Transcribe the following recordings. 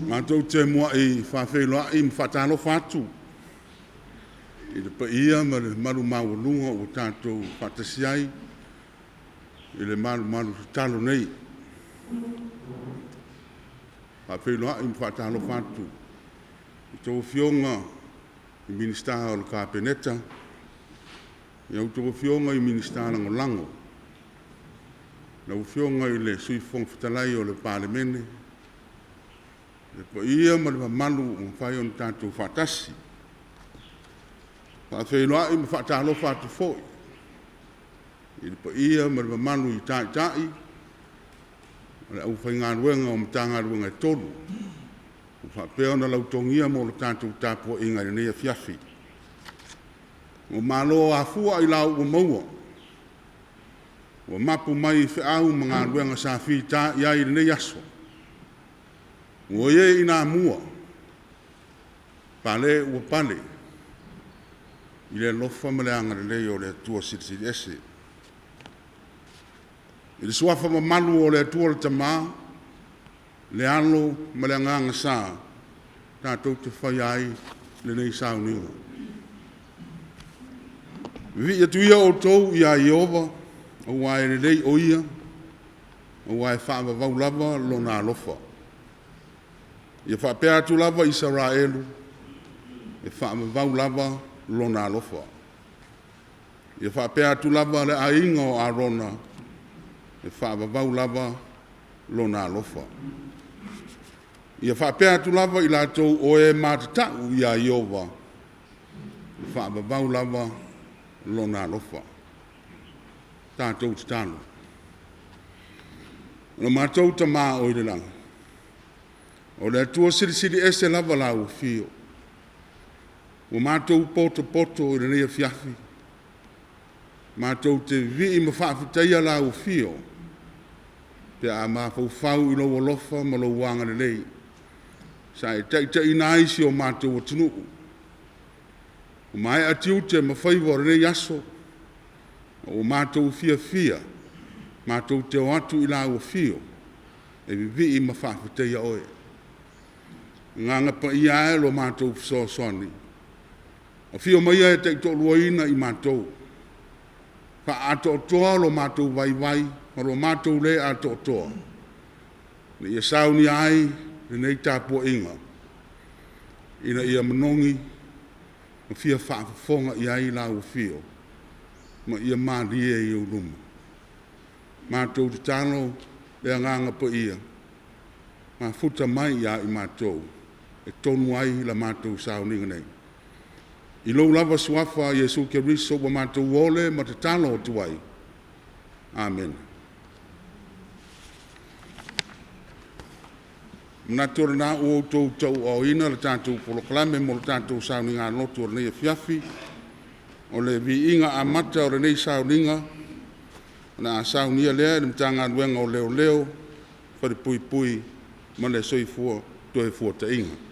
Matou te muai faafeiloai ma faatalofa atu i le paia ma le mamalu maualuga ua tatou faatasi ai i le malumalu tatalo nei. Faafeiloai ma faatalofa atu i a outou Afioga i Minisita o le Kapeneta, i a outou Afioga i Minisita Lagolago, lau Afioga i le Sui Fofoga Fetalai o le Palemene, le paia ma le mamalu ua mafai ona tatou faatasi. E faafeiloai ma faatalofa atu foi i le paia ma le mamalu i Taitai o le aufaigaluega o Matagaluega e tolu ua faapea ona lautogia mo le tatou tapuaiga i lenei afiafi. Ua malo afua ailao ua maua, ua mapu mai i feau ma galuega sa fita i ai i lenei aso. Ua e ina mua, pale ua pale i le alofa ma le agalelei o le Atua Silisili Ese. I le suafa mamalu o le Atua le Tama, le Alo ma le Agaga Sa, tatou te faia ai lenei sauniga. Vivii atu ia outou ia Ieova, aua e lelei o Ia, aua e faavavau lava Lona alofa. Ia faapea atu lava Isaraelu, e faavavau lava Lona alofa. Ia faapea atu lava le aiga o Arona, e faavavau lava Lona alofa. Ia faapea atu lava i latou o e matatau iā Ieova, e faavavau lava Lona alofa. Tatou tatalo. Lo matou Tama oi le lagi, o le Atua Silisili Ese lava lau Afio. Ua matou potopoto i lenei afiafi, matou te vivii ma faafetaia lau Afio pe a mafaufau i lou alofa ma lou agalelei sa e taitaiina ai si o matou atunuu. Ua maea tiute ma faiva o lenei aso, ma ua matou fiafia matou te o atu i lau Afio e vivii ma faafetaia oe. Agaga Paia e, lo matou fesoasoani, afio maia e taitoaluaina i matou, faaatoatoa lo matou vaivai ma lo matou le atoatoa, ina ia saunia ai lenei tapuaiga, ina ia manogi ma fia faafofoga i ai lau Afio, ma ia malie i ou luma. Matou tatalo le Agaga Paia, mafuta mai ia i matou e tonu ai la matou sauniga nei. I lou lava Suafa Iesu Keriso ua matou ole ma tatalo atu ai. Amene. Manatu o lena ua outou tauaaoina le tatou polokalame mo le tatou sauniga lotu o lenei afiafi. O le viiga amata o lenei sauniga, o le a saunia lea e le Matagaluega o Leoleo, Falepuipui ma le Soifua Toefuataiga.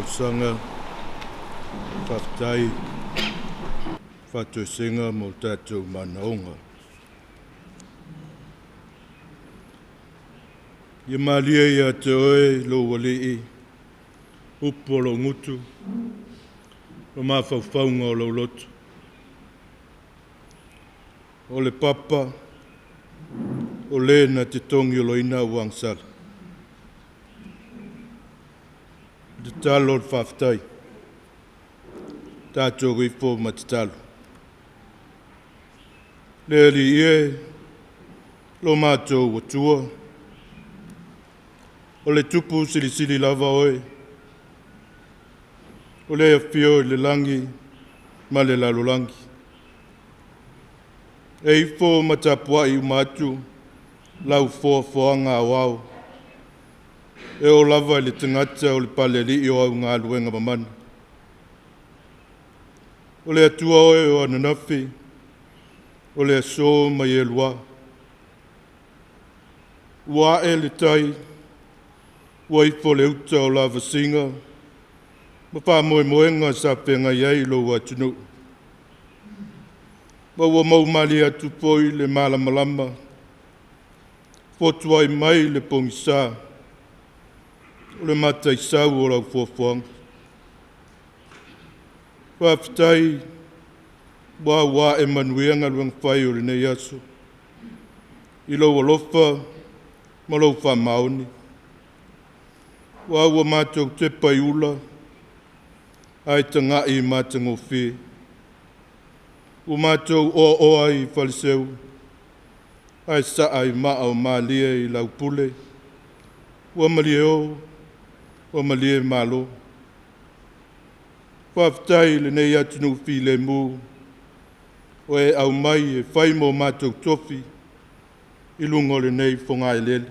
Folasaga, faafetai faatoesega mo tatou manaoga. Ia malie ia te oe lou Alii upu o lou gutu ma mafaufauga o lou loto. O le papa, o le na te togioloina au agasala. Tatalo o le faafetai, tatou ifo ma tatalo. Le Alii e, lo matou Atua, o le tupu silisili lava oe, o le afio i le lagi ma le lalolagi. E ifo ma tapuai uma atu lau foafoaga aoao, e oo lava i le tagata o le palealii o au galuega mamana. O le Atua oe o ananafi, o le aso ma ielua. Ua ae le tai, ua ifo le uta o lavasiga, ma faamoemoega sa feagai ai lou atunuu. Ma ua maumalie atu foi le malamalama, fotuai mai le pogisa, o le mataisau o lau foafoaga. Faafetai ua ua e manuia galuega fai o lenei aso, i lou alofa ma lou faamaoni. Ua ua matou tepa i ula, ae tagai i matagofie. Ua matou oaoa ai i faleseu, ae saa i maa o malie i lau pule. Ua malie o, ua malie malo. Faafetai i lenei atunuu filemu, o e aumai e fai mo matou tofi i luga o lenei fogaelele.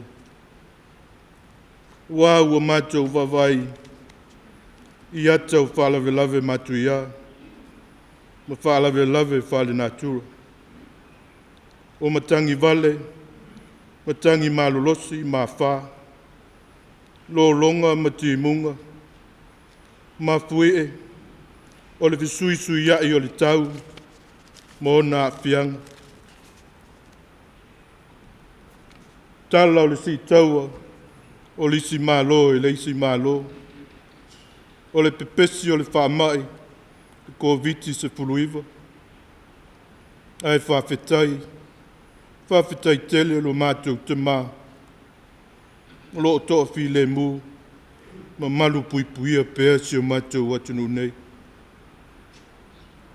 Ua ua matou vaavaai i ata o faalavelave matuia ma faalavelave faalenatura. O matagi vale, matagi malolosi ma afa, lologa ma timuga, mafuie o le fesuisuiai o le tau ma ona aafiaga. Tala o le siitaua o le isi Malo i le isi Malo, o le pepesi o le faamai, le Koviti-19, ae faafetai, faafetai tele lo matou Tama o lo o toafilemu ma malupuipuia pea si o matou atunuu nei.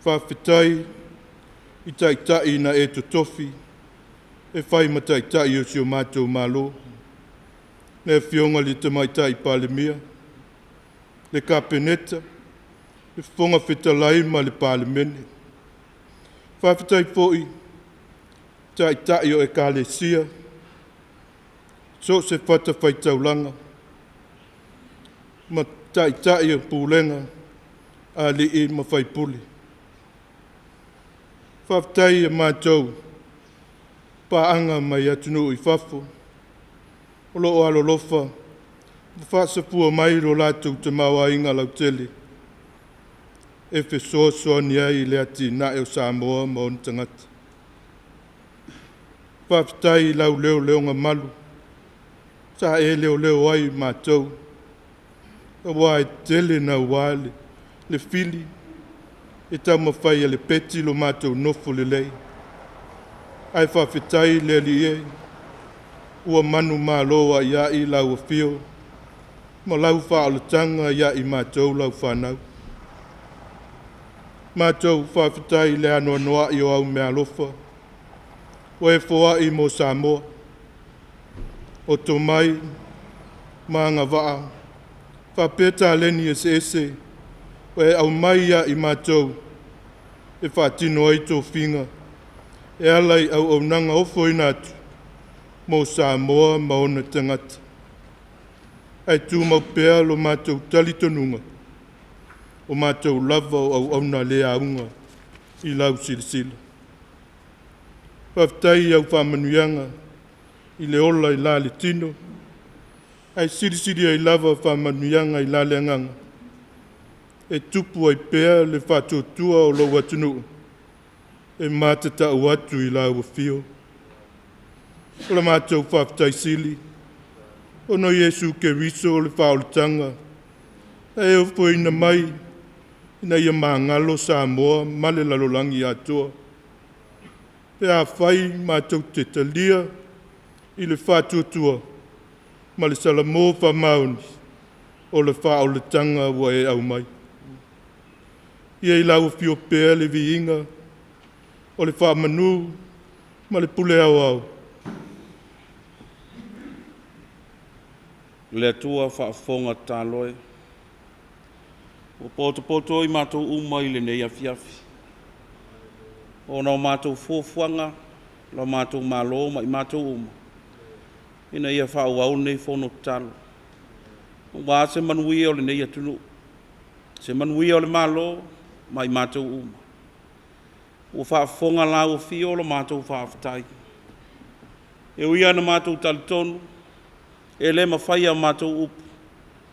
Faafetai i taitai na e totofi e fai ma taitai o si o matou Malo, le Afioga i le Tamaitai Palemia, le Kapeneta, le Fofoga Fetalai ma le Palemene. Faafetai foi i taitai o Ekalesia, so o se fatafaitaulaga ma taitai o pulega a alii ma faipule. Faafetai i matou paaga mai atunuu i fafo o lo o alolofa ma faasafua mai lo latou tamaoaiga lautele e fesoasoani ai i le atinae o Samoa ma ona tagata. Faafetai i lau leoleoga malu sa e leoleo ai matou, aua e tele naua le fili e taumafai e lepeti lo matou nofo lelei. Ae faafetai le Alii e, ua manumalo ai lau afio ma lau faaolataga ia i matou lau fanau. Matou faafetai i le anoanoai o au meaalofa ua e foai mo Samoa, o tomai ma agavaa faapea taleni eseese ua e aumai ia i matou e faatino ai tofiga e ala i auaunaga ofoina atu mo Samoa ma ona tagata. Ae tumau pea lo matou talitonuga, o matou lava o auauna le auga i lau silasila. Faafetai i au faamanuiaga i le ola i la le tino, ae silisili ai lava faamanuiaga i la le agaga. e tupu ai pea le faatuatua o lou atunuu e matatau atu i lau afio. O la matou faafetai sili, ona o Iesu Keriso o le faaolataga, na e ofoina mai ina ia magalo Samoa ma le lalolagi atoa. Pe afai matou te talia i le faatuatua ma le salamo faamaoni o le faaolataga ua e aumai. Ia i lau afio pea le viiga o le faamanu ma le pule aoao. Le Atua faafofoga tatalo e, ua potopoto i matou uma i lenei afiafi, ona o matou fuafuaga, lo matou malo ma i matou uma, ina ia faaauau lenei fono tatalo, aua se manuia o lenei atunuu, se manuia o le Malo ma i matou uma. Ua faafofoga lau afio o lo matou faafetai. E ui lava ina matou talitonu, e le mafai a matou upu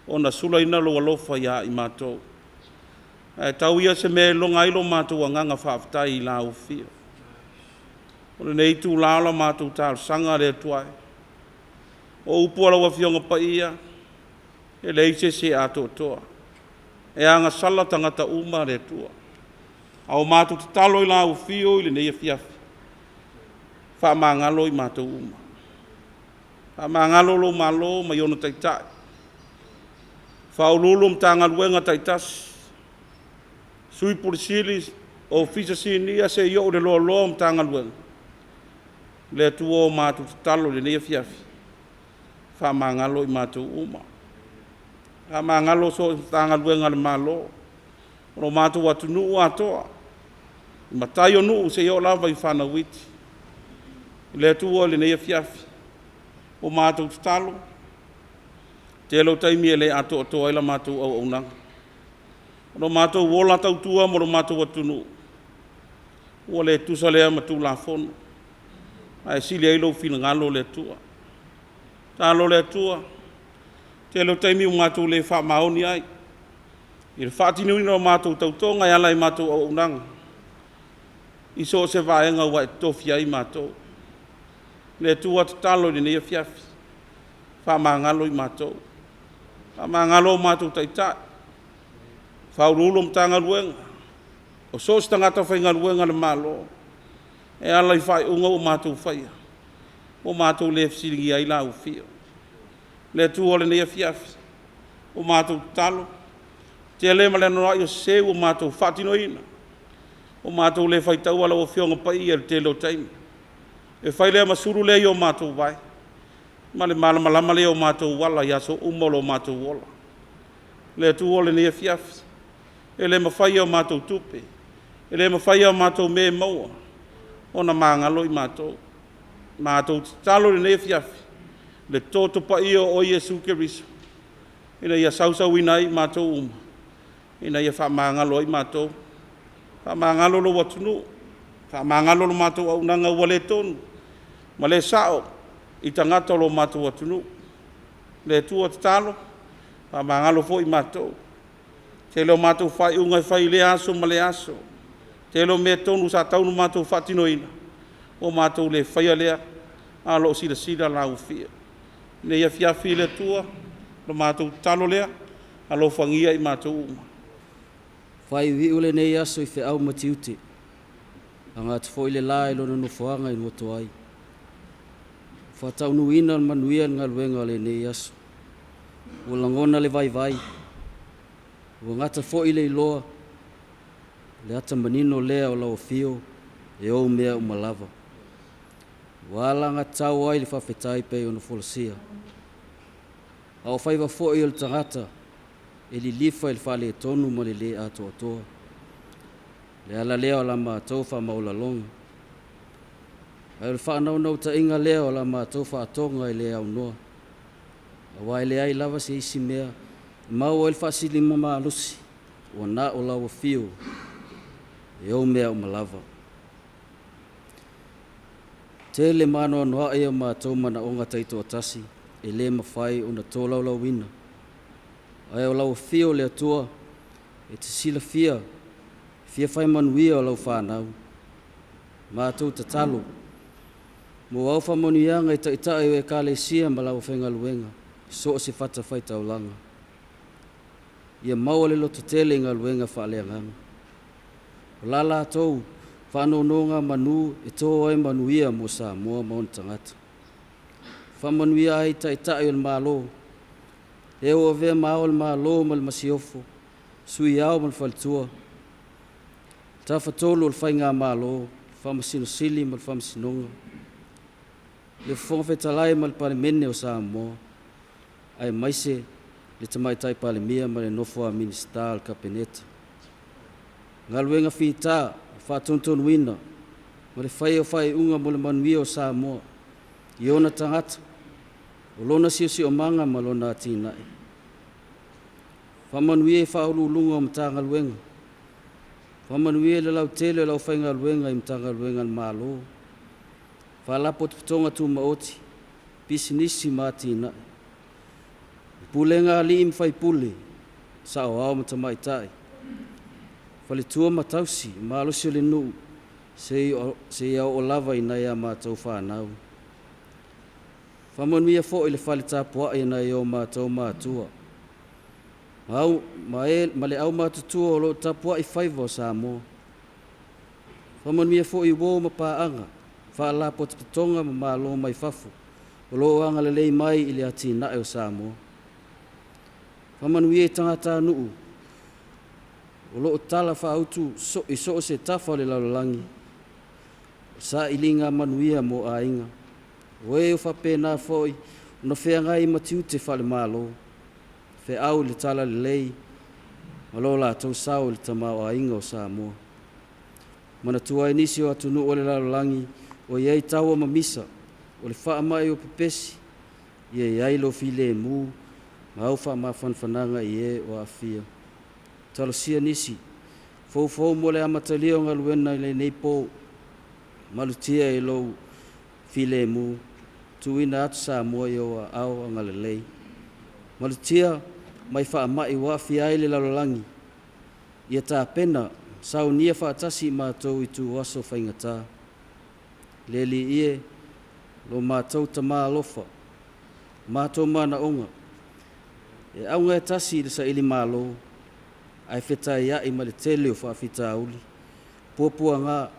ona sulaina lou alofa ia i matou. Ae tau ia se mea e iloga ai lo matou agaga faafetai i lau afio. O lenei itula o la matou talosaga le Atua e. O upu a lau Afioga Paia, e leai se isi e atoatoa. E agasala tagata uma le Atua. A o matou tatalo i lau afio i lenei afiafi, faamagalo i matou uma. Faamagalo lou malo mai ona taitai, Faauluulu o Matagaluega taitasi, Sui Pule Sili, Ofisa Sinia seia oo i le loaloa o Matagaluega, le Atua o matou tatalo i lenei afiafi, faamagalo i matou uma. Faamagalo so o se Matagaluega a le Malo, o lo matou atunuu atoa, i matai o nuu seia oo lava i fanau iti. Le Atua i lenei afiafi, ua matou tatalo, tele o taimi e le atoatoa ai la matou auaunaga. O lo matou ola tautua mo lo matou atunuu, ua le tusa lea ma Tulafono, ae sili ai lou finagalo le Atua. Tatalo le Atua, tele o taimi ua matou le faamaoni ai i le faatinoina o matou tautoga e ala i matou auaunaga i so o se vaega ua e tofia ai matou. Le Atua, tatalo i lenei afiafi, faamagalo i matou. Faamagalo o matou taitai, Faauluulu o Matagaluega, o so o se tagata faigaluega a le Malo e ala i faaiuga ua matou faia, ua matou le fesiligia ai lau afio. Le Atua o lenei afiafi, ua matou tatalo, tele ma le anoanoai o sese ua matou faatinoina, ua matou le faitaua lau Afioga Paia i le tele o taimi. E fai lea ma sulu lea i o matou vae, ma le malamalama lea i o matou ala i aso uma o lo matou ola. Le Atua o lenei afiafi, e le mafai e a matou tupe, e le mafai e a matou mea e maua ona magalo i matou. Matou te tatalo i lenei afiafi, le toto paia o oe Iesu Keriso, ina ia sausuina ai i matou uma, ina ia faamagalo ai matou. Faamagalo lou atunuu, faamagalo le matou auaunaga ua le tonu ma le sao i tagata o lo matou atunuu. Le Atua tatalo, faamagalo foi matou. Tele o matou faaiuga e fai i lea aso ma lea aso, tele o mea tonu sa tatau ona matou faatinoina, ua matou le faia lea, a o lo o silasila lau Afio. I lenei afiafi le Atua, o le matou tatalo lea, alofagia i matou uma. Faaiuiu lenei aso i feau ma tiute, aga atu foi le la i lona nofoaga i goto ai. Faataunuuina le manuia le galuega o lenei aso. Ua lagona le vaivai, ua gata foi le iloa, le ata manino lea o lau afio e ou mea uma lava. Ua alagatatau ai le faafetai pei ona folasia. A o faiva foi o le tagata e lilifa i le faaletonu ma le lē atoatoa. Le ala lea o la matou faamaualaloga, ae o le faanaunautaiga lea o la matou faatoga e le aunoa, aua e leai lava se isi mea e maua ai le faasiligamalosi ua na o lau afio e ou mea uma lava. Tele ma anoanoai o matou manaoga taitoatasi e le mafai ona tolaulauina, ae o lau afio le Atua. E te silafia le fia fai manuia o lau fanau. Matou tatalo mo au faamanuiaga i taitai o Ekalesia ma le aufaigaluega i so o se fatafaitaulaga. Ia maua le lototele i galuega faaleagaga. O la latou faanonogamanu e to ai manuia mo Samoa ma ona tagata. Faamanuia ai taitai o le Malo, e ua avea ma Ao o le Malo ma le Masiofo, Sui Ao ma le Faletua, Tafatolu o le Faigamalo, Faamasino Sili ma le Faamasinoga, le Fofoga Fetalai ma le Palemene o Samoa, aemaise le Tamaitai Palemia ma le nofo a Minisita o le Kapeneta. Galuega fita, faatonutonuina ma le faia o faaiuga mo le manuia o Samoa i ona tagata, o lona siosiomaga ma lona atinae. Faamanuia i Faauluuluga o Matagaluega, faamanuia i le lautele o le aufaigaluega i Matagaluega a le Malo, Faalapotopotoga Tumaoti, Pisinisi ma Atinae, Pulega a alii ma faipule, saoao ma tamaitai, faletua ma tausi, malosi o le nuu, seia oo lava i nai a matou fanau. Faamanuia foi i le fale tapuai a nai o matou matua ma le aumatutua o lo o tapuai faiva o Samoa. Faamanuia foi i uo ma paaga, faalapotopotoga ma Malo mai fafo o lo o agalelei mai i le atinae o Samoa. Faamanuia i tagatanuu o lo o talafaauto i so o se tafa o le lalolagi, o sailiga manuia mo aiga, o e ua faapena foi ona feagai ma tiute faale-Malo, feau i le talalelei ma lo latou sao i le tamaoaiga o Samoa. Manatua ai nisi o atunuu o le lalolagi ua i ai taua ma misa, o le faamai o pepesi, ia i ai lou filemu ma au faamafanafanaga i e o aafia. Talosia nisi foufou mo le amatalia o galuega i lenei po, malutia i lou filemu, tuuina atu Samoa i ou aao agalelei. Malutia mai faamai ua aafia ai le lalolagi, ia tapena saunia faatasi i matou i ituaso faigata. Le Alii e, lo matou Tama alofa, matou manaoga, e auga e tasi i le sailimalo, ae fetaiai ma le tele o faafitauli, puapuaga,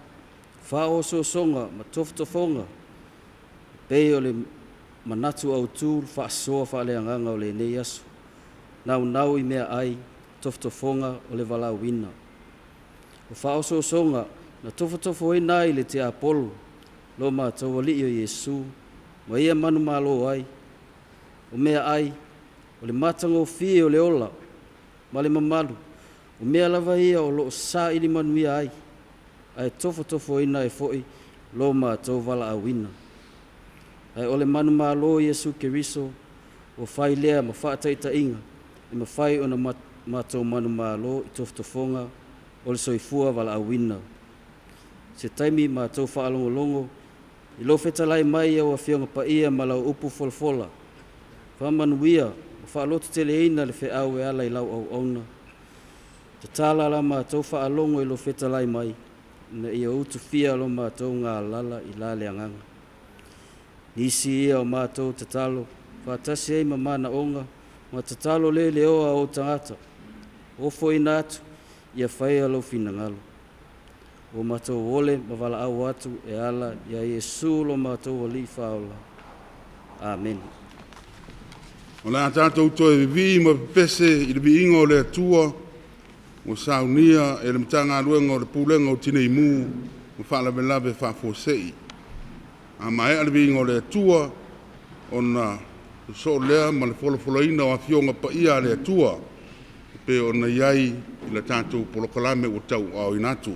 faaosoosoga ma tofotofoga, e pei o le manatu autu le faasoa faaleagaga o lenei aso, naunau i meaai, tofotofoga o le valaauina. O faaosoosoga na tofotofoina ai le tiapolo lo matou Alii o Iesu, ma ia manumalo ai, o meaai, o le matagofie o le ola ma le mamalu, o mea lava ia o lo o saili manuia ai, ae tofotofoina ai foi lo matou valaauina. Ae o le manumalo o Iesu Keriso ua fai lea ma faataitaiga e mafai ona matou manumalo i tofotofoga o le soifua valaauina. Se taimi matou faalogologo i lou fetalai mai i au Afioga Paia ma lau upu folafola, faamanuia ma faalototeleina le feau e ala i lau auauna. Tatala la matou faalogo i lou fetalai mai, ina ia utufia lo matou galala i la le agaga. Nisi ia o matou tatalo, faatasi ai ma manaoga, ma tatalo le leoa o ou tagata, ofoina atu ia faia lou finagalo. Ua matou ole ma valaau atu e ala ia Iesu lo matou Alii Faaola. Amene. O le a tatou toe vivii ma pepese i le viiga o le Atua ua saunia e le Matagaluega o le Pulega o Tinei Mu ma Faalavelave Faafuasei. A maea le viiga o le Atua, ona sosoo lea ma le folafolaina o Afioga Paia a le Atua e pei ona i ai i le tatou polokalame ua tauaaoina atu.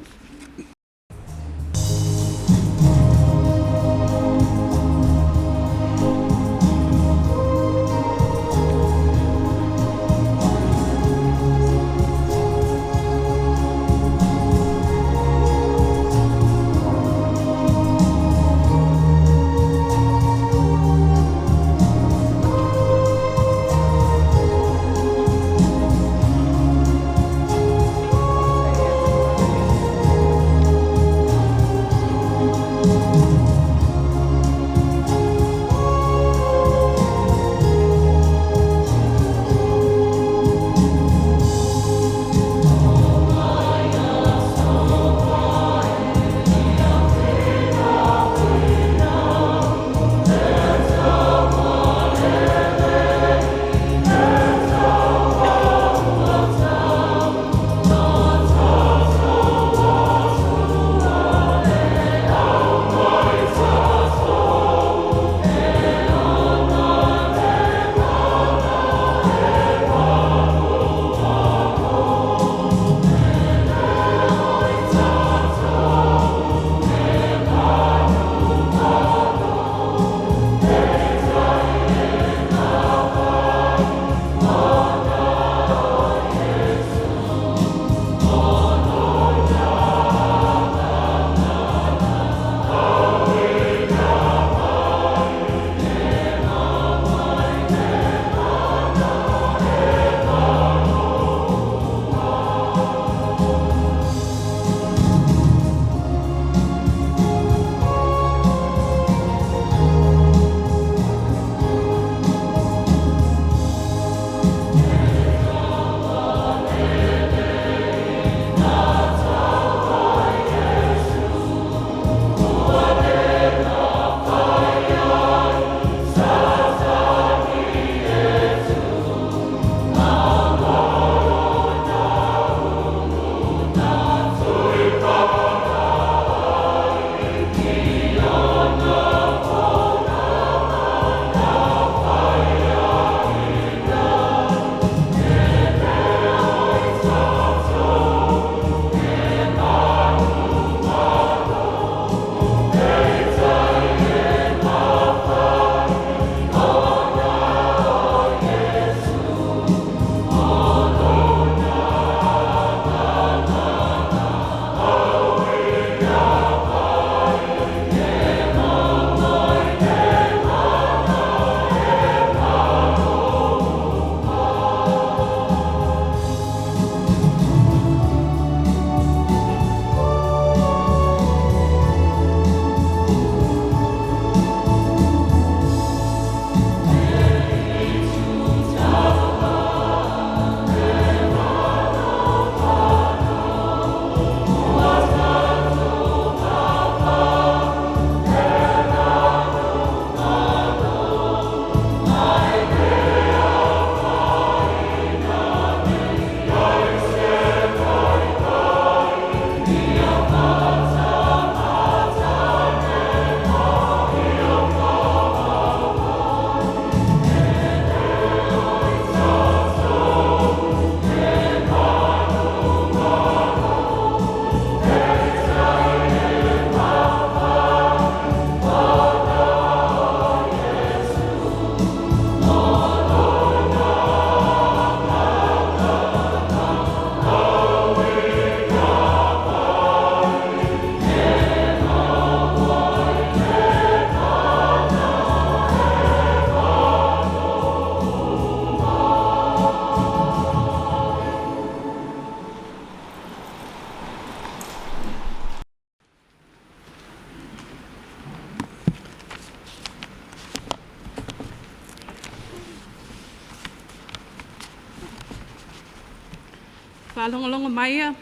Faalogologo maia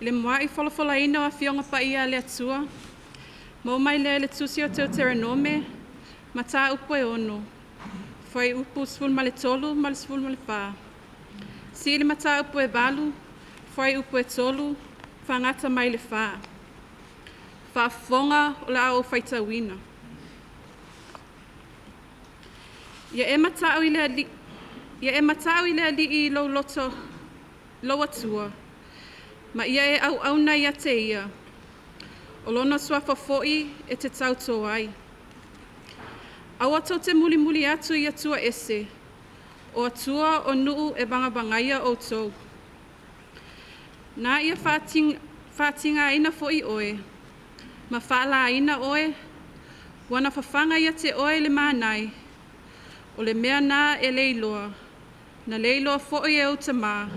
i le mua'i folafolaina o Afioga Paia a le Atua, maua mai lea i le Tusi o Teuteronome, mataupu e 6, fuaiupu 13 ma le 14. Sili mataupu e 8, fuaiupu e 3, faagata mai le 4. Faafofoga o le a ou faitauina. Ia e mata'u i le Alii, ia e mata'u i le Alii i lou loto lou Atua, ma ia e auauna ia te Ia. O Lona Suafa foi e te tautō ai. Aua tou te mulimuli atu i Atua ese, o Atua o nuu e vagavagaia outou. Na ia faatigaina foi oe, ma faalāina oe, ua na fafaga ia te oe le mānae, o le mea na e le iloa, na le iloa foi e ou tamā,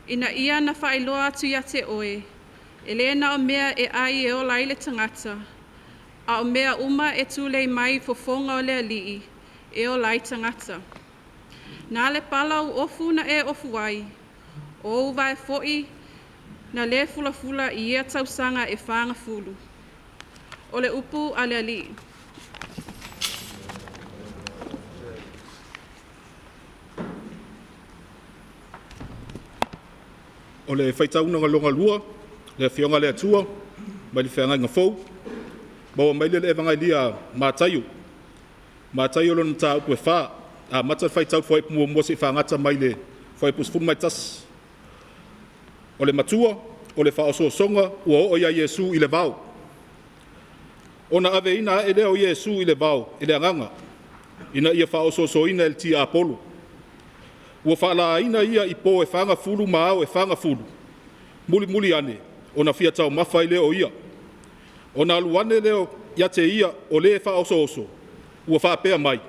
ina ia na faailoa atu ia te oe, e le na o mea e ai e ola ai le tagata, a o mea uma e tulei mai fofoga o le Alii, e ola ai tagata. Na le pala ou ofu na e ofu ai, o ou vae foi na lē fulafula i ia tausaga e fagafulu. O le upu a le Alii. O le faitauina lona lua, le Afioga a le Atua mai le Feagaiga Fou, maua mai lea i le Evagaelia a Mataio. Mataio lona mataupu e 4, amata le faitau fuaiupu muamua seia faagata mai le fuaiupu 11. O le matua o le faaosoosoga ua oo ia Iesu i le vao. Ona aveina ae lea o Iesu i le vao e le Agaga, ina ia faaosoosoina e le tiapolo. Ua faalaina ia i po e fagafulu ma ao e fagafulu, mulimuli ane ona fia taumafa ai lea o ia. Ona alu ane lea ia te ia o le faaosooso, ua faapea mai,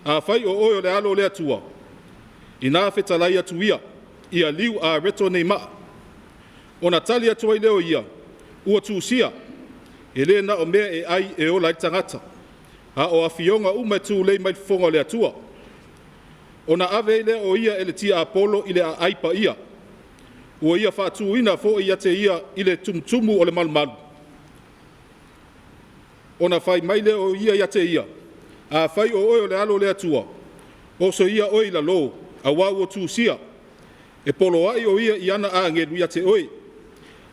“Afai o oe o le Alo o le Atua, ina fetalai atu ia, ia liu areto nei maa.” Ona tali atu ai lea o ia, “Ua tusia, e le na o mea e ai e ola ai le tagata, a o afioga uma e tulei mai le fofoga o le Atua.” Ona ave ai lea o ia e le tiapolo i le aai paia, ua ia faatuina foi ia te ia i le tumutumu o le malumalu. Ona fai mai lea o ia ia te ia, “Afai o oe o le Alo o le Atua, oso ia oe i lalo, auā ua tusia, e poloai o ia i ana agelu ia te oe.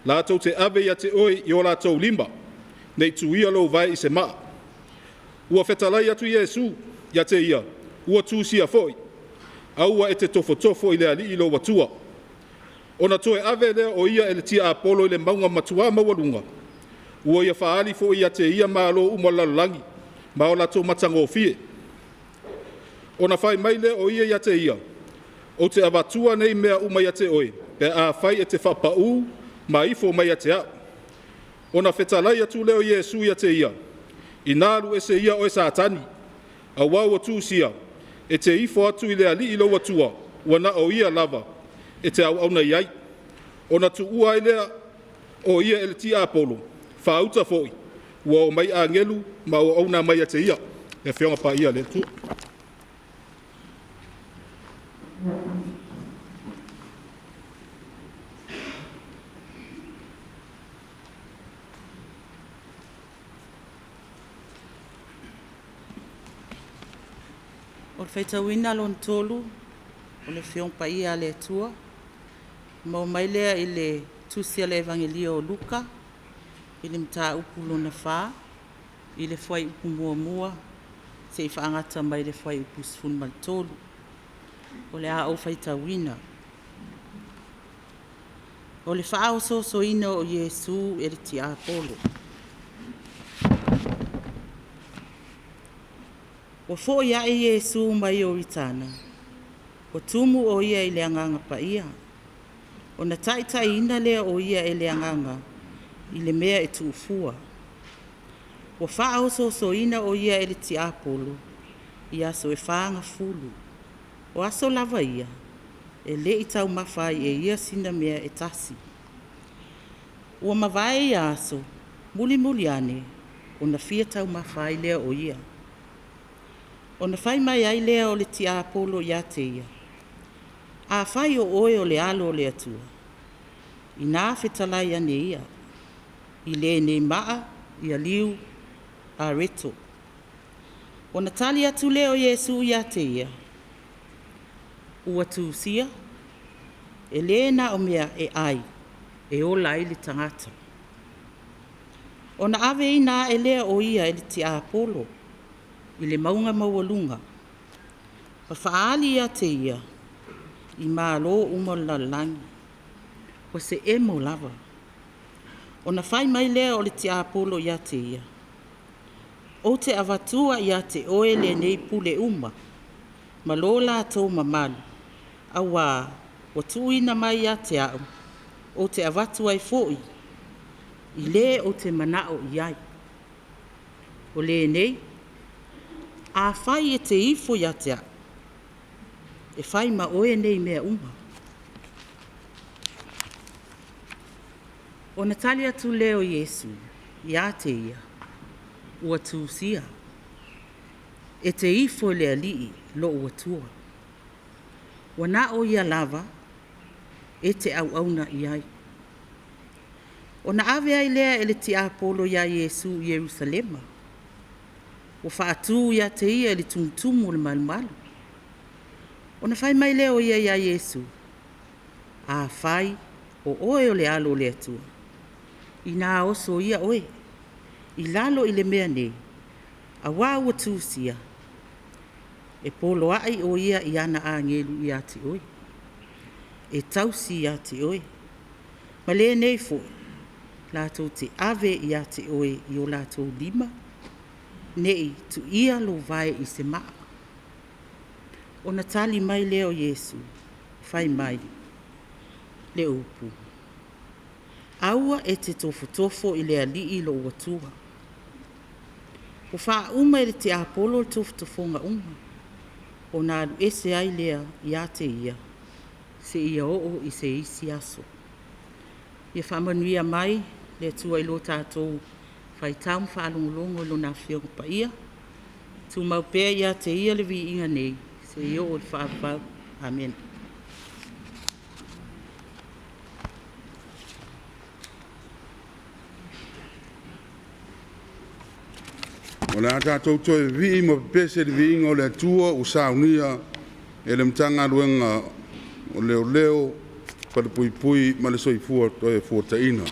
Latou te ave ia te oe i o latou lima, ne i tuia lou vae i se maa.” Ua fetalai atu Iesu ia te ia, “Ua tusia foi, aua e te tofotofo i le Alii lou Atua.” Ona toe ave lea o ia e le tiapolo i le mauga matuā maualuga, ua ia faaali foi ia te ia malo uma o le lalolagi ma o latou matagofie. Ona fai mai lea o ia ia te ia, “Ou te avatua nei mea uma ia te oe, pe afai e te faapaū ma ifo mai ia te au.” Ona fetalai atu lea o Iesu ia te ia, “Ina alu ese ia oe Satani, auā ua tusia, e te ifo atu i le Alii lou Atua, ua na o ia lava e te auauna i ai.” Ona tuua ai lea o ia e le tiapolo, faauta foi, ua oo mai agelu ma auauna mai ia te ia. Le Afioga Paia a le Atua. O le faitauina lona tolu o le Afioga Paia a le Atua, maua mai lea i le Tusi a le Evagelia o Luka i le mataupu lona 4 i le fuaiupu 1 seia faagata mai le fuaiupu 13. O le a ou faitauina. O le faaosoosoina o Iesu e le tiapolo. Ua foi ae Iesu mai Ioritana, ua tumu o ia i le Agaga Paia. Ona taitaiina lea o ia e le Agaga i le mea e tuufua. Ua faaosoosoina o ia e le tiapolo i aso e fagafulu. O aso lava ia, e le i taumafa ai e ia sina mea e tasi. Ua mavae ia aso, mulimuli ane, ona fia taumafa ai lea o ia. Ona fai mai ai lea o le tiapolo ia te ia, Afai o oe o le Alo o le Atua, inā fetalai ane ia, i lenei maa ia liu areto. Ona tali atu lea o Iesu ia te ia, ua tusia, e lē na o mea e ai e ola ai le tagata. Ona aveina ae lea o ia e le tiapolo i le mauga maualuga, ma faaali ia te ia i malo uma o le lalolagi, ua se emo lava. Ona fai mai lea o le tiapolo ia te ia, Ou te avatua ia te oe lenei pule uma, ma lo latou mamalu, auā ua tuuina mai ia te au, ou te avatu ai foi i le ou te manao i ai. O lenei, afai e te ifo ia te au, e fai ma oe nei mea uma. Ona tali atu lea o Iesu ia te ia, ua tusia, e te ifo i le Alii lou Atua. Ua na o ia lava e te auauna i ai. Ona ave ai lea e le tiapolo ia Iesu i Ierusalema, ua faatu ia te ia i le tumutumu o le malumalu. Ona fai mai lea o ia ia Iesu, Afai o oe o le Alo o le Atua, inā oso ia oe, i lalo i le mea nei, auā ua tusia, e poloai o ia i ana agelu ia te oe, e tausi ia te oe. Ma lenei foi, latou te ave ia te oe i o latou lima, nei tuia lou vae i se maa. Ona tali mai lea o Iesu, fai mai, le upu, aua e te tofotofo i le Alii lou Atua. Ua faauma e le tiapolo le tofotofoga uma, ona alu ese ai lea ia te ia, seia oo i se isi aso. Ia faamanuia mai le Atua i lo tatou faitau ma faalogologo i Lona Afioga Paia. Tumau pea ia te Ia le viiga nei, seia oo i le faavavau. Amene. O le a tatou toe vivii ma pepese i le viiga o le Atua ua saunia e le Matagaluega o Leoleo, Falepuipui ma le Soifua Toefuataina.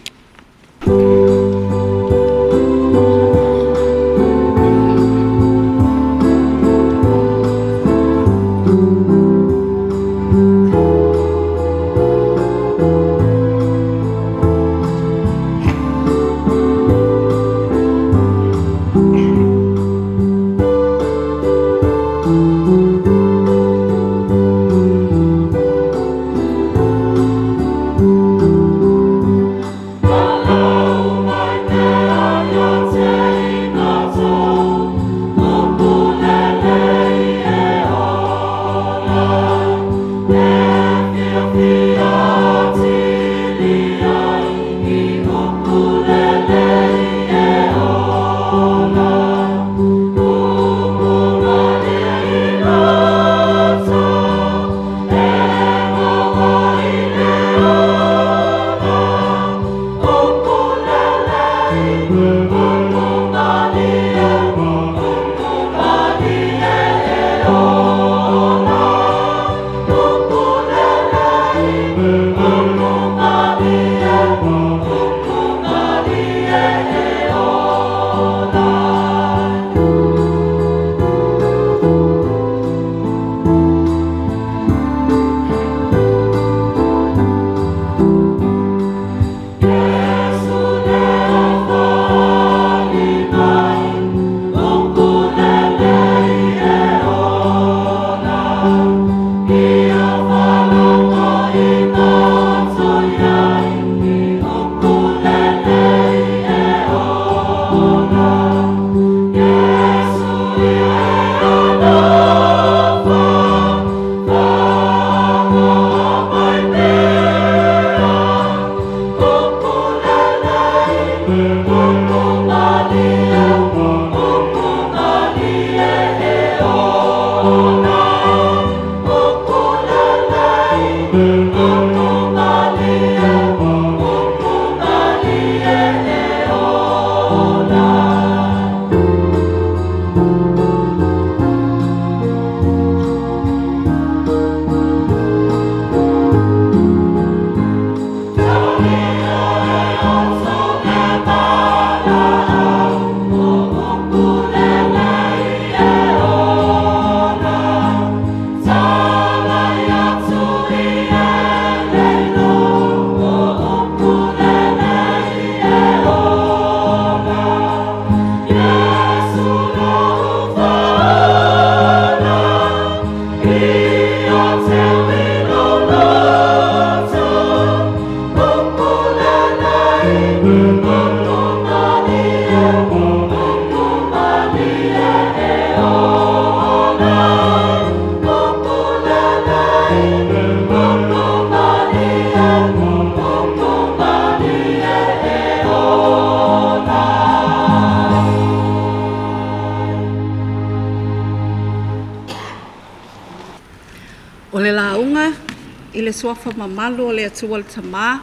i le suafa mamalu o le Atua le Tamā,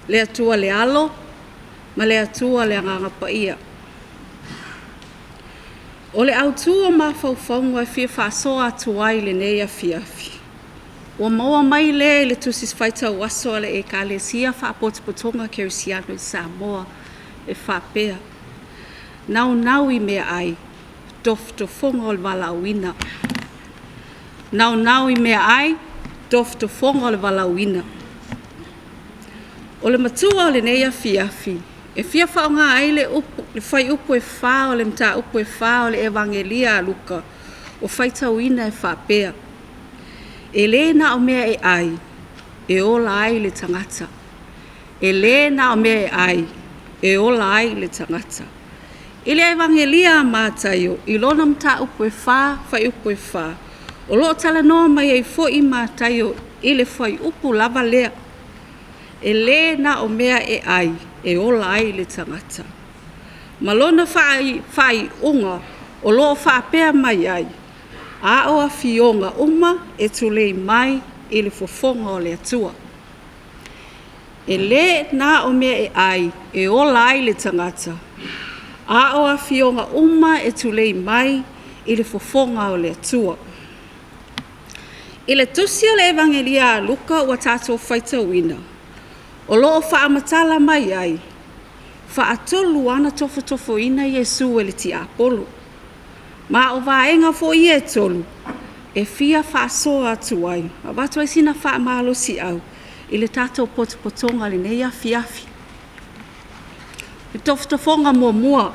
le Atua le Alo, ma le Atua le Agaga Paia. O le autū o mafaufauga e fia faasoa atu ai i lenei afiafi, ua maua mai lea i le Tusi Faitau Aso a le Ekalesia Faapotopotoga Kerisiano i Samoa e faapea, Naunau i meaai, tofotofoga o le valaauina. Naunau i meaai, tofotofoga o le valaauina. O le matua o lenei afiafi, e fia faaaoga ai le upu, le fuaiupu e 4 o le mataupu e 4 o le Evagelia a Luka, ua faitauina e faapea, E lē na o mea e ai, e ola ai le tagata. E lē na o mea e ai, e ola ai le tagata. I le Evagelia a Mataio, i lona mataupu e 4, fuaiupu e 4, o lo o talanoa mai ai foi Mataio i le fuaiupu lava lea. E lē na o mea e ai, e ola ai le tagata. Ma lona faaiuga o lo o faapea mai ai, a o afioga uma e tulei mai i le fofoga o le Atua. E lē na o mea e ai e ola ai le tagata, a o afioga uma e tulei mai i le fofoga o le Atua. I le tusi o le Evagelia a Luka ua tatou faitauina, o lo o faamatala mai ai, faatolu ana tofotofoina Iesu e le tiapolo. Ma o vaega foi ia e tolu e fia faasoa atu ai, avatu ai sina faamalosiau i le tatou potopotoga i lenei afiafi. Le tofotofoga muamua,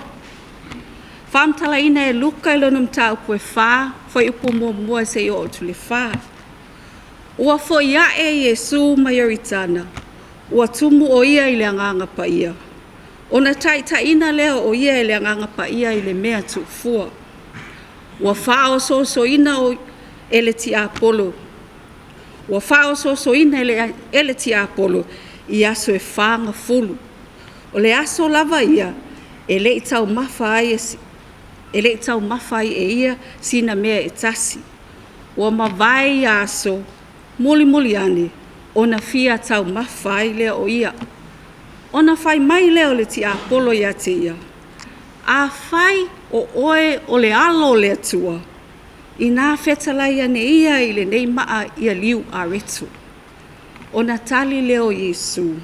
faamatalaina e Luka i lona mataupu e 4, fuaiupu muamua seia oo atu i le 4. Ua foi ae Iesu mai Ioritana, ua tumu o ia i le Agaga Paia. Ona taitaiina lea o ia e le Agaga Paia i le mea tuufua. Ua faaosoosoina e le tiapolo, ua faaosoosoina e le tiapolo i aso e 40. O le aso lava ia e le i taumafa ai e le i taumafa ai e ia sina mea e tasi. Ua mavae ia aso, mulimuli ane, ona fia taumafa ai lea o ia. Ona fai mai lea o le tiapolo ia te ia, Afai o oe o le alo o le Atua, inā fetalai ane ia i lenei maa ia liu areto. Ona tali lea o Iesu,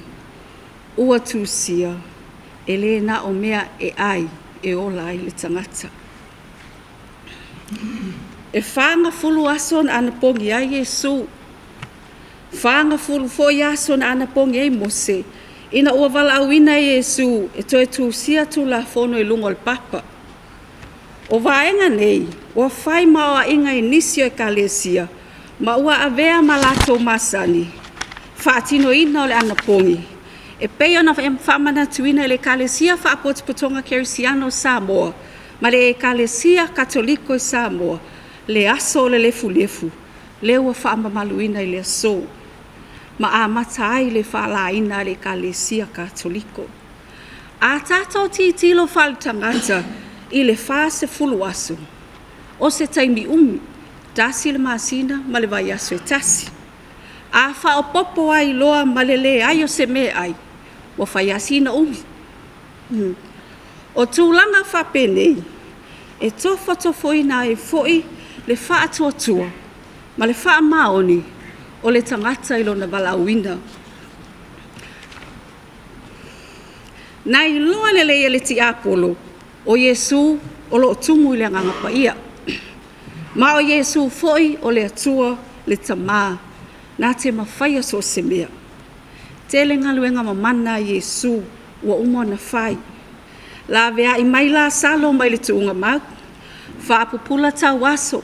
ua tusia, e lē na o mea e ai e ola ai le tagata. E 40 aso na anapogi ai Iesu, 40 foi aso na anapogi ai Mose, ina ua valaauina e Iesu e toe tusia Tulafono i luga o le papa. O vaega nei ua fai ma aoaiga i nisi o ekalesia ma ua avea ma latou masani faatinoina o le anapogi e pei ona faamanatuina e le Ekalesia Faapotopotoga Kerisiano o Samoa ma le Ekalesia Katoliko i Samoa le aso o le lefulefu lea ua faamamaluina i le aso ma amata ai le faalaina a le Ekalesia Katoliko. A tatou tilotilo faaletagata i le 40 aso, o se taimi umi, 1 le masina ma le vaiaso e tasi. A faaopoopo ai loa ma le leai o se meaai, ua fai lava sina umi. O tulaga faapenei, e tofotofoina ai foi le faatuatua ma le faamaoni o le tagata i lona valaauina. Na iloa lelei e le tiapolo o Iesu o lo o tumu i le Agaga Paia, ma o Iesu foi o le Atua le Tamā na te mafaia so o se mea. Tele galuega mamana a Iesu ua uma ona fai. Laveai mai Lasalo mai le tuugamau, faapupula tauaso,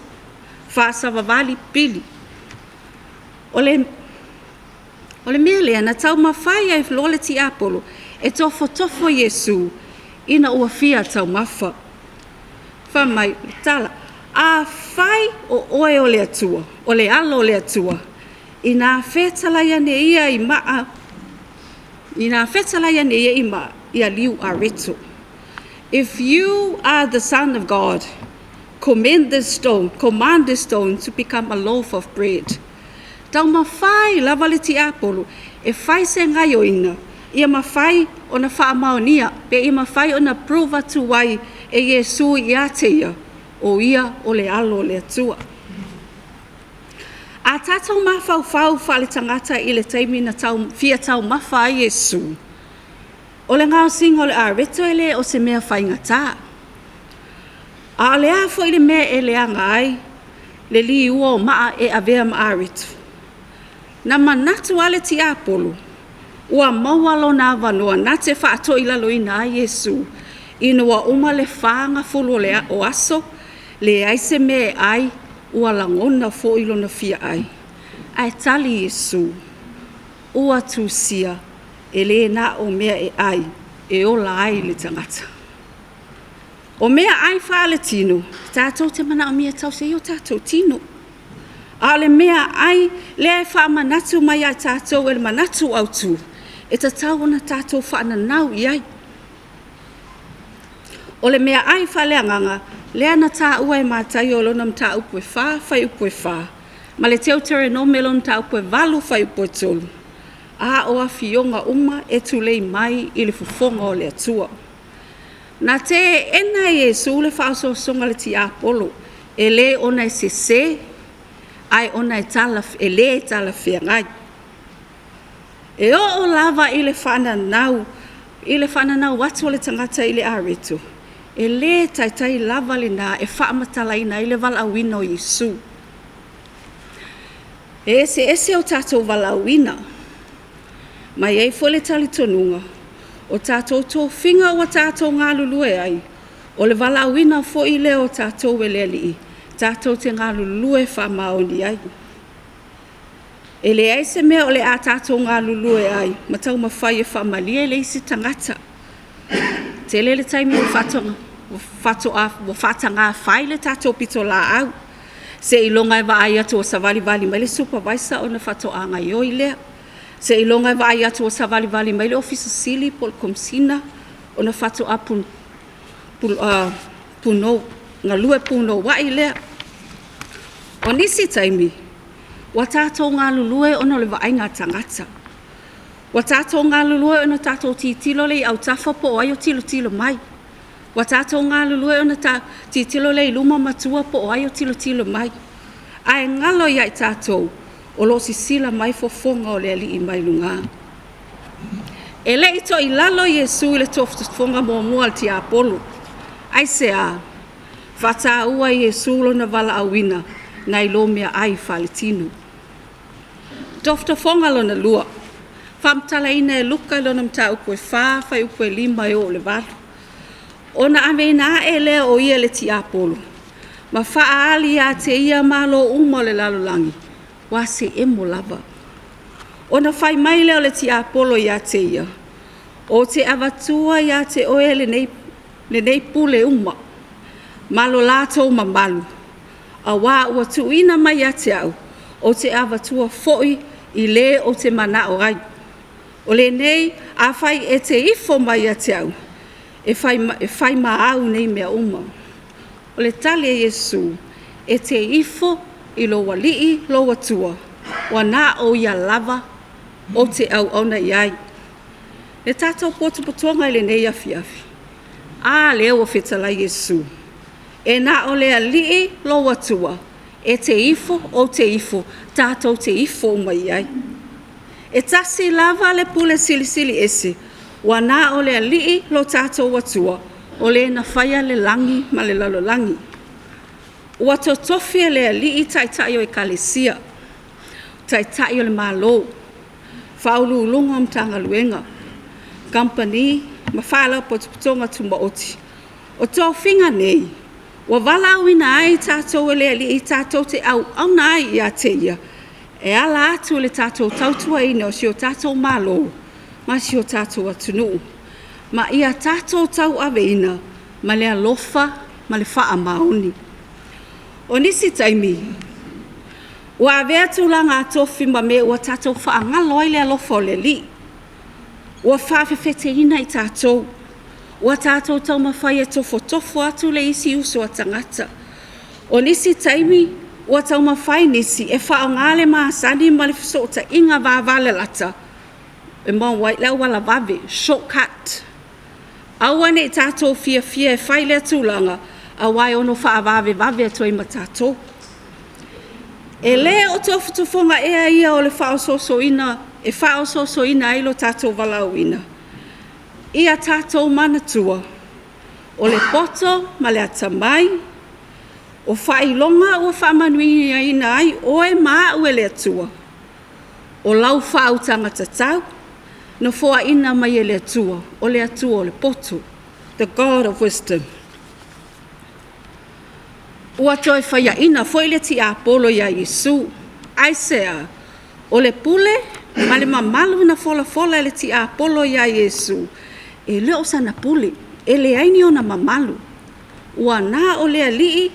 faasavavali pili. O le mea lea na taumafai ai loa le tiapolo e tofotofo Iesu ina ua fia taumafa. Fai mai le tala, afai o oe o le Atua, o le alo o le Atua, ina fetalai ane ia i maa, ina fetalai ane ia i maa ia liu areto. If you are the Son of God, command this stone to become a loaf of bread. Taumafai lava le tiapolo e fai se gaoioiga ia mafai ona faamaonia pe ia mafai ona prove atu ai e Iesu ia te ia, o ia o le alo o le Atua. A tatou mafaufau faale-tagata i le taimi na tau, fia taumafa ai Iesu, o le gaosiga o le areto e le o se mea faigata. A o le a foi le mea e leaga ai le liua o maa e avea ma areto? Na manatu lava le tiapolo ua maua lona avanoa na te faatoilaloina ai Iesu ina ua uma le 40 o aso, leai se mea e ai, ua lagona foi lona fia ai. Ae tali Iesu, ua tusia, e le na o mea e ai e ola ai le tagata. O mea ai faaletino, tatou te manaomia e tausi ai o tatou tino. A o le mea ai lea e faamanatu mai ia tatou e le manatu autu, e tatau ona tatou faananau i ai. O le mea ai faaleagaga lea na taua e Mataio i lona mataupu e 4 fuaiupu e 4, ma le Teuterenome i lona mataupu e 8 fuaiupu e 3, a o afioga uma e tulei mai i le fofoga o le Atua. Na teena e Iesu le faaosoosoga a le tiapolo, e le ona e sese, ae ona e le talafeagai. E oo lava i le faananau, i le faananau atu o le tagata i le areto, e le taitai lava lena e faamatalaina ai le valaauina o Iesu. E eseese o tatou valaauina, ma e i ai foi le talitonuga, o tatou tofiga ua tatou galulue ai, o le valaauina foi lea o tatou e le Alii, tatou te galulue faamaoni ai. E leai se mea o le a tatou galulue ai ma taumafai e faamalie le isi tagata. Tele le taimi ua faataga fai le tatou pitolaau, seiloga e vaai atu ua savalivali mai le supervisor ona faatoa gaoioi lea. Seiloga e vaai atu ua savalivali mai le Ofisa Sili po o le Komesina ona faatoa galue punouai lea. O nisi taimi, ua tatou galulue ona o le vaaiga a tagata. Ua tatou galulue ona tatou tilotilo lea i autafa po o ai o tilotilo mai. Ua tatou galulue ona tilotilo lea i luma ma tua po o ai o tilotilo mai. Ae galo ia i tatou, o lo o sisila mai fofoga o le Alii mai luga. E le i toilalo Iesu i le tofotofoga muamua a le tiapolo. Aisea? Faataua e Iesu lona valaauina nai lo meaai faaletino. Tofotofoga lona lua, faamatalaina e Luka i lona mataupu e 4, fuaiupu e 5 e oo i le 8. Ona aveina ae lea o ia e le tiapolo, ma faaali ia te ia malo uma o le lalolagi, ua se emo lava. Ona fai mai lea o le tiapolo ia te ia, ou te avatua ia te oe lenei pule uma, ma lo latou mamalu, auā ua tuuina mai ia te au, ou te avatua foi i le ou te manao ai. O lenei, afai e te ifo mai ia te au, e fai ma au nei mea uma. O le tali a Iesu, e te ifo i lou Alii lou Atua, ua na o ia lava ou te auauna i ai. Le tatou potopotoga i lenei afiafi, a lea ua fetalai Iesu, e na o le Alii lou Atua, e te ifo, ou te ifo, tatou te ifo uma i ai. E tasi lava le pule silisili ese, ua na o le Alii lo tatou Atua, o le na faia le lagi ma le lalolagi. Ua totofi e le Alii taitai o ekalesia, taitai o le Malo, faauluuluga o Matagaluega, kamupani ma faalapotopotoga tumaoti. O tofiga nei, ua valaauina ai tatou e le Alii tatou te auauna ai ia te Ia, e ala atu i le tatou tautuaina o si o tatou Malo ma si o tatou atunuu, ma ia tatou tauaveina ma le alofa ma le faamaoni. O nisi taimi, ua avea tulaga tofi ma mea ua tatou faagalo ai le alofa o le Alii. Ua faafefeteina i tatou, ua tatou taumafai e tofotofo atu le isi uso a tagata. O nisi taimi, Ua taumafai nisi e faaaoga le masani ma le fesootaiga vavalalata e maua ai le auala vave, shortcut. Aua ne i tatou fiafia e fai lea tulaga, aua e ono faavavevave atu ai ma tatou. E le o tofotofoga ea ia o le faaosoosoina e faaosoosoina ai lo tatou valaauina? Ia tatou manatua, o le poto ma le atamai, o faailoga ua faamanuiaina ai oe ma au e le Atua, o lau faautaga tatau na foaina mai e le Atua, o le Atua o le poto, the God of wisdom. Ua toe faiaina foi le tiapolo ia Iesu. Aisea? O le pule ma le mamalu na folafola e le tiapolo iā Iesu, e le o sana pule, e leai ni ona mamalu. Ua na o le Alii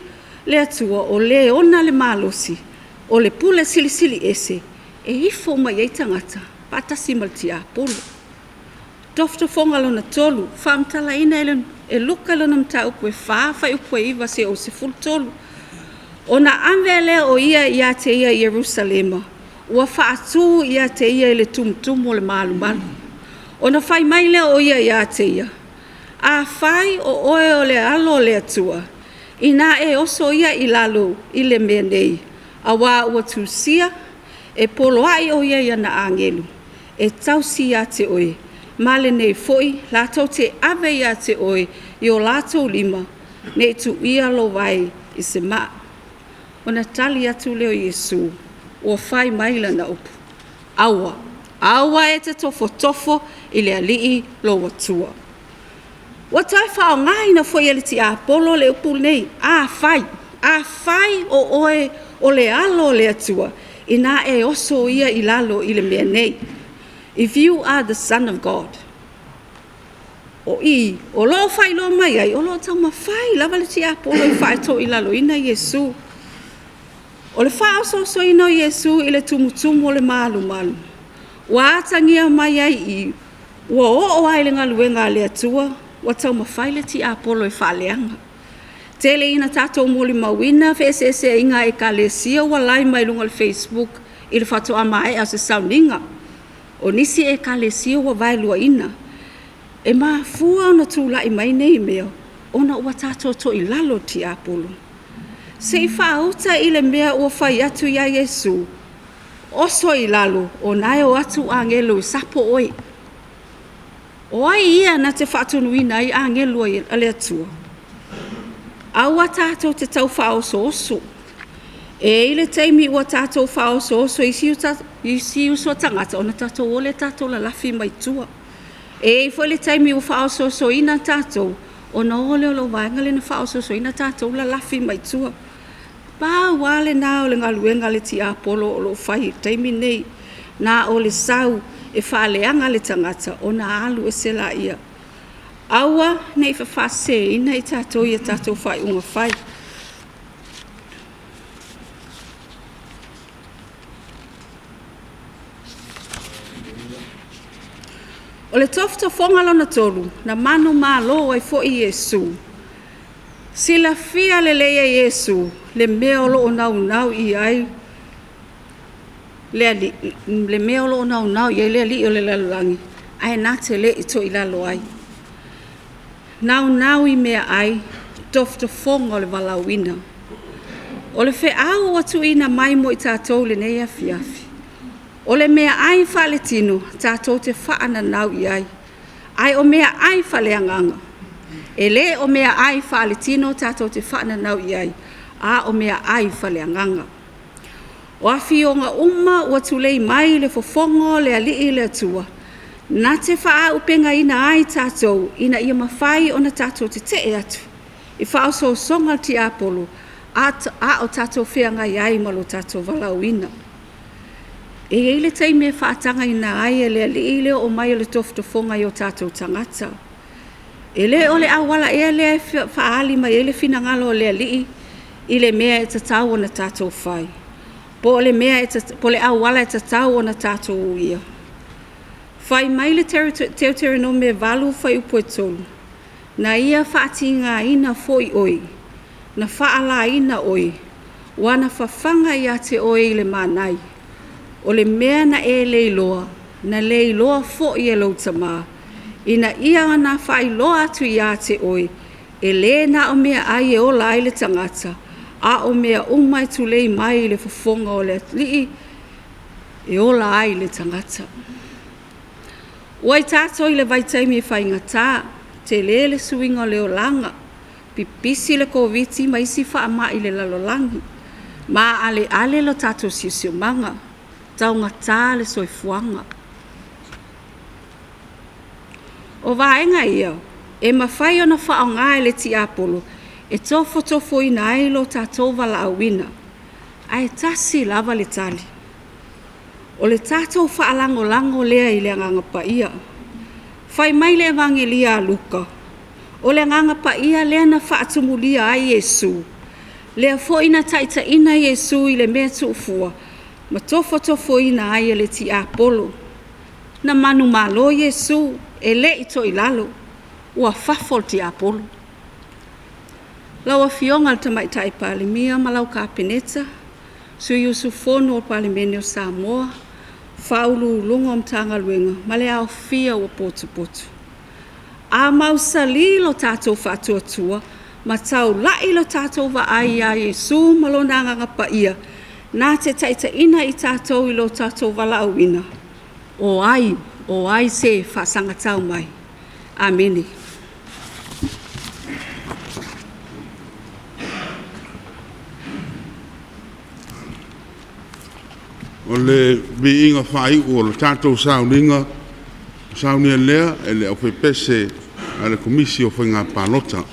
le Atua o le ona le malosi, o le pule silisili ese e ifo mai ai tagata faatasi ma le tiapolo. Tofotofoga lona tolu, faamatalaina e Luka lona mataupu e 4, fuaiupu e 9 seia oo i le 13. Ona ave lea o ia ia te ia i Ierusalema, ua faatu ia te ia i le tumutumu o le malumalu. Ona fai mai lea o ia ia te ia, Afai o oe o le Alo o le Atua, inā e oso ia i lalo i le mea nei, auā ua tusia, e poloai o ia i ana agelu, e tausi ia te oe, ma lenei foi latou te ave ia te oe i o latou lima, ne i tuia lou vae i se maa. Ona tali atu lea o Iesu, ua fai mai lana upu, Aua, aua e te tofotofo i le Alii lou Atua. Ua toe faaaogaina foi e le tiapolo le upu lenei, afai, afai o oe o le Alo o le Atua, inā e oso ia i lalo i le mea nei. If you are the Son of God. O i, o lo o faailoa mai ai, o lo o taumafai lava le tiapolo e faatoilaloina Iesu. O le faaosoosoina o Iesu i le tumutumu o le malumalu, ua atagia mai ai i, ua oo lava i le galuega a le Atua, ua taumafai le tiapolo e faaleaga. Tele ina tatou molimauina feeseeseaiga a ekalesia ua lae mai luga o le Facebook i le faatoa maea o se sauniga. O nisi ekalesia ua vaeluaina. E mafua ona tulai mai nei mea ona ua tatou toilalo i le tiapolo. Se i faauta i le mea ua fai atu iā Iesu, oso i lalo, o na e o atu agelu e sapo oe. O ai ia na te faatonuina ai agelu a le Atua? Aua tatou te tau faaosooso. E i ai le taimi ua tatou faaosooso i isi uso a tagata ona tatou o lea tatou lalafi mai tua. E i ai foi le taimi ua faaosoosoina tatou ona o lea o le vaega lea na faaosoosoina tatou lalafi mai tua. Pau lava lena o le galuega a le tiapolo o lo o fai i le taimi lenei, na o le sau e faaleaga le tagata ona alu ese laia. Aua ne i faafaseseina i tatou i a tatou faaiuga fai. O le tofotofoga lona tolu, na manumalo ai foi Iesu. Silafia lelei e Iesu le mea o lo o naunau i ai le alii, le mea o lo o naunau i ai le alii o le lalolagi, ae na te le i toilalo ai. Naunau i meaai, tofotofoga o le valaauina. O le feau ua tuuina mai mo i tatou i lenei afiafi, o le meaai faaletino tatou te faananau i ai, ae o meaai faaleagaga. E le o meaai faaletino tatou te faananau i ai, a o meaai faaleagaga. O afioga uma ua tulei mai le fofoga o le Alii le Atua, na te faaauupegaina ai tatou ina ia mafai ona tatou tetee atu i faaosoosoga a le tiapolo a o tatou feagai ai ma lo tatou valaauina. E i ai le taimi e faatagaina ai e le Alii le oo mai o le tofotofoga i o tatou tagata. E le o le auala ea lea e faaali mai ai le finagalo o le Alii i le mea e tatau ona tatou fai, po o le mea po o le auala e tatau ona tatou uia. Fai mai le Teuteronome 8 fuaiupu e 3, na ia faatigaina foi oe, na faalaina oe, Ua na fafaga ia te oe i le manai, o le mea na e le iloa, na le iloa fo'i e lou Tamā, ina ia na faailoa atu ia te oe, e lē na o meaai e ola ai le tagata, a o mea uma e tulei mai i le fofoga o le Alii e ola ai le tagata. Ua i tatou i le vaitaimi e faigata, telē le suiga o le olaga, pipisi le Koviti ma isi faamai i le lalolagi, maaleale lo tatou siosiomaga, taugata le soifuaga. O vaega ia e mafai ona faaaoga e le tiapolo e tofotofoina ai lo tatou valaauina, ae tasi lava le tali. O le tatou faalagolago lea i le Agaga Paia. Fai mai le Evagelia a Luka, o le Agaga Paia lea na faatumulia ai Iesu, lea foi na taitaiina Iesu i le mea tuufua ma tofotofoina ai e le tiapolo. Na manumalo Iesu, e le i toilalo, ua fafo le tiapolo. Lau Afioga i le Tamaitai Palemia ma lau Kapeneta, sui usufono o Palemene o Samoa, Faauluuluga o Matagaluega ma le aofia ua potopoto. A mausali lo tatou faatuatua ma taulai lo tatou vaai ia Iesu ma Lona Agaga Paia na te taitaiina i tatou i lo tatou valaauina, o ai, o ai se faasagatau mai? Amene. O le viiga faaiu o le tatou sauniga, saunia lea e le aufaipese a le Komisi o Faiga Palota.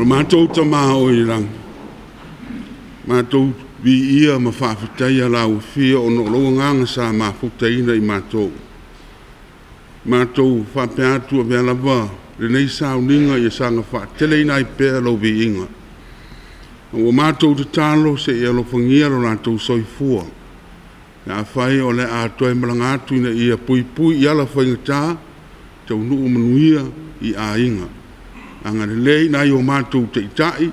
matou Tamā o i le lagi, matou viia ma faafetaia lau afio ona o lou agaga sa mafutaina i matou. Matou faapea atu avea lava lenei sauniga ia saga faateleina ai pea lou viiga. Ua matou tatalo seia alofagia lo latou soifua. Pe afai o le a toe malaga atu ina ia puipui i ala faigata, taunuu manuia i aiga. Agalelei nai o matou taitai,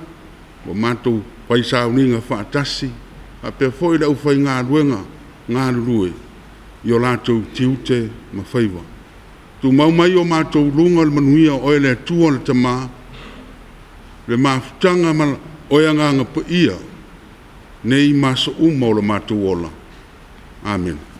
ua matou fai sauniga faatasi, faapea foi le aufaigaluega galulue i o latou tiute ma faiva. Tumau mai o matou luga le manuia o oe le Atua le Tama, le mafutaga ma oe Agaga Paia, nei ma aso uma o lo matou ola. Amene.